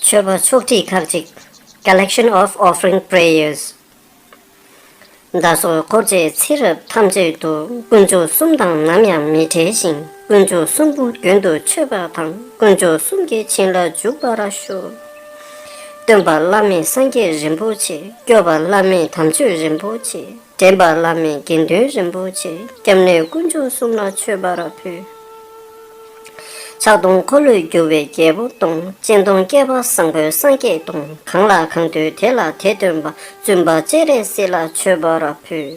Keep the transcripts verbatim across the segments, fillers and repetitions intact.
མཆོད་པ་ཕྱོགས་བསྒྲིགས་ཁག་ཅིག Collection of Offering Prayers། བདག་སོགས་འཁོར་བཅས་ཚེ་རབས་ཐམས་ཅད་དུ། དཀོན་མཆོག་གསུམ་དང་ནམ་ཡང་མི་འབྲལ་ཞིང་། དཀོན་མཆོག་གསུམ་པོ་རྒྱུན་དུ་མཆོད་པ་དང་། དཀོན་མཆོག་གསུམ་གྱི་བྱིན་རླབས་འཇུག་པར་ཤོག། སྟོན་པ་བླ་མེད་སངས་རྒྱས་རིན་པོ་ཆེ། སྐྱོབ་པ་བླ་མེད་དམ་ཆོས་རིན་པོ་ཆེ། འདྲེན་པ་བླ་མེད་དགེ་འདུན་རིན་པོ་ཆེ། སྐྱབས་གནས་དཀོན་མཆོག་གསུམ་ལ་མཆོད་པར་ཕུལ། ཕྱག་སྟོང་འཁོར་ལོས་སྒྱུར་བའི་རྒྱལ་པོ་སྟོང་། སྤྱན་སྟོང་བསྐལ་པ་བཟང་པོའི་སངས་རྒྱས་སྟོང་། གང་ལ་གང་འདུལ་དེ་ལ་དེ་སྟོན་པ། བཙུན་པ་སྤྱན་རས་གཟིགས་ལ་མཆོད་པར་ཕུལ།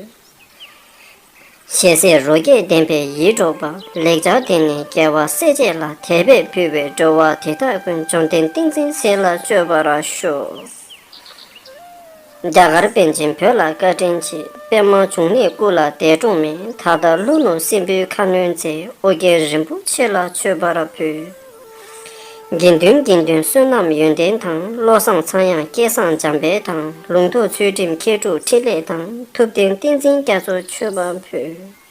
ཞལ་ཟས་རོ་བརྒྱས་ལྡན་པའི་ཡིད་འཕྲོག་པ། ལེགས་སྦྱར་དེ་ནི་རྒྱལ་བ་སྲས་བཅས་ལ། དད་པས་ཕུལ་བའི་འགྲོ་བ་དེ་དག་ཀུན། བཅོམ་ལྡན་ཏིང་འཛིན་གཟིགས་ལ་མཆོད་པར་ཤོག། རྒྱ་གར་པཎ་ཆེན་བོད་ལ་བཀའ་དྲིན་ཆེ། པདྨ་འབྱུང་གནས་སྐུ་ལ་འདས་འགྲོ་མེད། ད་ལྟ་ལྷོ་ནུབ་སྲིན་པོའི་ཁ་གནོན་མཛད། ཨོ་རྒྱན་རིན་པོ་ཆེ་ལ་མཆོད་པར་ཕུལ། དགེ་འདུན་དགེ་འདུན་བསོད་ནམས་ཡོན་ཏན་དང་། བློ་བཟང་ཚངས་དབྱངས་སྐལ་བཟང་འཇམ་དཔལ་དང་། ལུང་རྟོགས་ཚུལ་ཁྲིམས་མཁས་གྲུབ་འཕྲིན་ལས་དང་། ཐུབ་བསྟན་བསྟན་འཛིན་རྒྱ་མཚོ་མཆོད་པར་ཕུལ།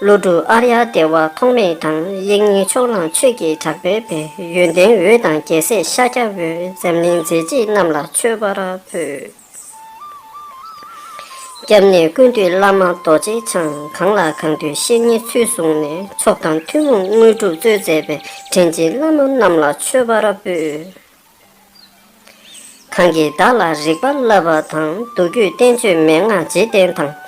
ཀླུ་སྒྲུབ་ཨརྱ་དེ་བ་ཐོགས་མེད་དང་། དབྱིག་གཉེན་ཕྱོགས་གླང་ཆོས་ཀྱི་གྲགས་པའི་དཔལ། ཡོན་ཏན་འོད་དང་རྒྱལ་སྲས་ཤཱཀྱ་འོད། འཛམ་གླིང་མཛེས་བརྗིད་རྣམས་ལ་མཆོད་པར་ཕུལ། སྐྱབས་གནས་ཀུན་འདུས་བླ་མ་རྡོ་རྗེ་འཆང་། གང་ལ་གང་འདུལ་བཤེས་གཉེན་ཚུལ་བཟུང་ནས། ཚོགས་དང་ཐུན་མོང་དངོས་གྲུབ་སྩོལ་མཛད་པའི། དྲིན་ཅན་བླ་མ་རྣམས་ལ་མཆོད་པར་ཕུལ། གང་གིས་བདག་ལ་རིག་པ་བསླབ་པ་དང་། མདོ་རྒྱུད་བསྟན་བཅོས་མན་ངག་འཇིག་རྟེན་དང་།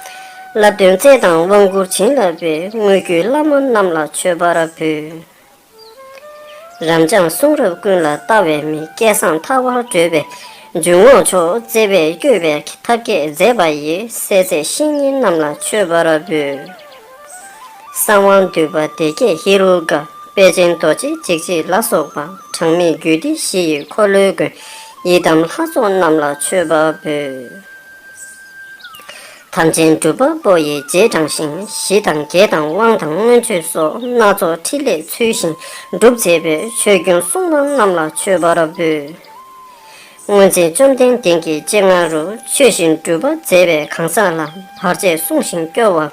བསླབ་སྟོན་རྩལ་དང་དབང་བསྐུར་བྱིན་རླབས་པའི། དངོས་བརྒྱུད་བླ་མ་རྣམས་ལ་མཆོད་པར་འབུལ། རབ་འབྱམས་གསུང་རབ་ཀུན་ལ་ལྟ་བའི་མིག། སྐལ་བཟང་ཐར་པར་བགྲོད་པའི་འཇུག་ངོགས་མཆོག། བརྩེ་བས་བསྐྱོད་པའི་ཐབས་མཁས་མཛད་པ་ཡི། སྲས་བཅས་བཤེས་གཉེན་རྣམས་ལ་མཆོད་པར་འབུལ། གསང་བ་འདུས་པ་སྡེ་བརྒྱད་ཧེ་རུ་ཀ། དཔལ་ཆེན་རྡོ་རྗེ་འཇིགས་བྱེད་ལ་སོགས་པ། གྲངས་མེད་རྒྱུད་སྡེ་བཞི་ཡི་འཁོར་ལོའི་མགོན། ཡི་དམ་ལྷ་ཚོགས་རྣམས་ལ་མཆོད་པ་འབུལ། དམ་ཅན་སྒྲུབ་པ་པོ་ཡི་རྗེས་འབྲང་ཞིང་། ཞི་དང་རྒྱས་དང་དབང་དང་མངོན་སྤྱོད་སོགས། སྣ་ཚོགས་ཕྲིན་ལས་ཚུལ་བཞིན་སྒྲུབ་མཛད་པའི། ཆོས་སྐྱོང་སྲུང་མ་རྣམས་ལ་མཆོད་པར་འབུལ། དངོས་འཛིན་བཅོམ་ལྡན་འདས་ཀྱི་སྤྱན་སྔ་རུ། ཆོས་བཞིན་སྒྲུབ་པ་མཛད་པའི་གང་ཟག་ལ། བར་ཆད་སྲུང་ཞིང་སྐྱོབ་པ་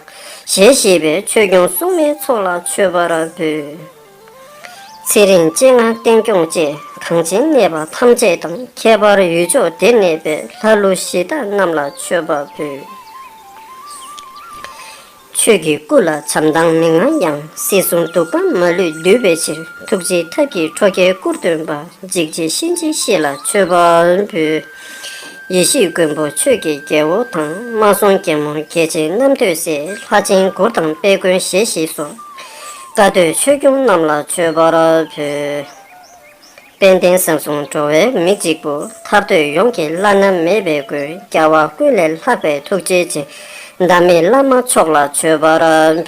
ཞལ་བཞེས་པའི། ཆོས་སྐྱོང་སྲུང་མའི་ཚོགས་ལ་མཆོད་པར་འབུལ། ཚེ་རིང་སྤྱན་སྔ་བསྟན་སྐྱོང་བཅས། གངས་ཅན་གནས་པ་ཐམས་ཅད་དང་། ཁྱད་པར་ཡུལ་ཕྱོགས་འདིར་གནས་པའི། ལྷ་ཀླུ་གཞི་བདག་རྣམས་ལ་མཆོད་པ་འབུལ། ཆོས་ཀྱི་སྐུ་ལ་བྱམས་དང་མི་མངའ་ཡང་། སྲིད་གསུམ་གདུག་པ་མ་ལུས་འདུལ་བའི་ཕྱིར། ཐུགས་རྗེའི་ཐབས་ཀྱིས་ཁྲོ་རྒྱལ་སྐུར་སྟོན་པ། འཇིགས་བྱེད་གཤིན་རྗེའི་གཤེད་ལ་མཆོད་པ་འབུལ། ཡེ་ཤེས་མགོན་པོ་ཆོས་ཀྱི་རྒྱལ་པོ་དང་། མ་སྲུང་རྒྱལ་མོ་རྒྱལ་ཆེན་རྣམ་ཐོས་སྲས། ལྷ་ཆེན་གུར་དང་དཔལ་མགོན་ཞལ་བཞི་སོགས། བཀའ་སྡོད་ཆོས་སྐྱོང་རྣམས་ལ་མཆོད་པར་འབུལ། དཔལ་ལྡན་ཟབ་གསུམ་འགྲོ་བའི་མི་གཅིག་པུ། ཐར་འདོད་ཡོངས་ཀྱི་བླ་ན་མེད་པའི་མགོན། རྒྱལ་བ་ཀུན་ལས་ལྷག་པའི་ཐུགས་རྗེ་ཅན། ཟླ་མེད་བླ་མ་མཆོག་ལ་མཆོད་པར་འབུལ།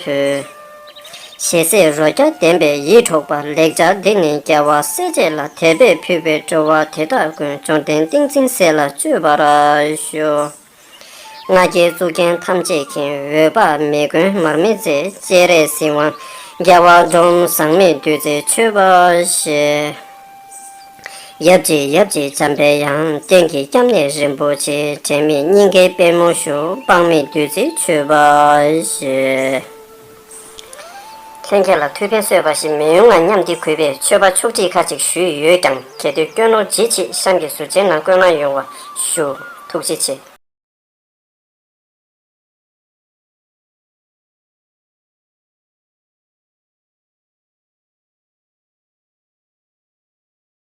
ཞལ་ཟས་རོ་བརྒྱ་ལྡན་པས་ཡིད་འཕྲོག་པ། ལེགས་སྦྱར་འདི་ནི་རྒྱལ་བ་སྲས་བཅས་ལ། དད་པས་ཕུལ་བའི་འགྲོ་བ་དེ་དག་ཀུན། བཅོམ་ལྡན་ཏིང་འཛིན་སྲས་ལ་སྤྱོད་པར་ཤོག། ང་རྒྱལ་གཙུག་རྒྱན་ཐམས་ཅད་མཁྱེན། འོད་དཔག་མེད་མགོན་མར་མེ་མཛད། སྤྱན་རས་གཟིགས་དབང་རྒྱལ་བ་འབྲོམ། ཟག་མེད་བདུད་རྩིའི་མཆོད་པ་བཞེས། ཡབ་རྗེ་ཡབ་རྗེ་འཇམ་པའི་དབྱངས། རྟེན་གྱི་སྐྱབས་གནས་རིན་པོ་ཆེ། དྲན་མེད་སྙིང་གའི་པད་མོ་བཞུགས། དཔག་མེད་བདུད་རྩིའི་མཆོད་པ་བཞེས། ལྷན་རྒྱས་ལ་ཐུགས་ཕན་གསོས་པ་ཞིག་མི་ཡོང་ང་སྙམ་སྟེ་གུས་པས་མཆོད་པ་ཕྱོགས་བསྒྲིགས་ཁག་ཅིག་ཞུས་ཡོད་ཀྱང་། གལ་ཏེ་དཀོན་ནོར་ཇི་མཆིས་གཤམ་གྱི་ཟུར་མཆན་ནང་བཀོད་གནང་ཡོང་བ་ཞུ། ཐུགས་རྗེ་ཆེ།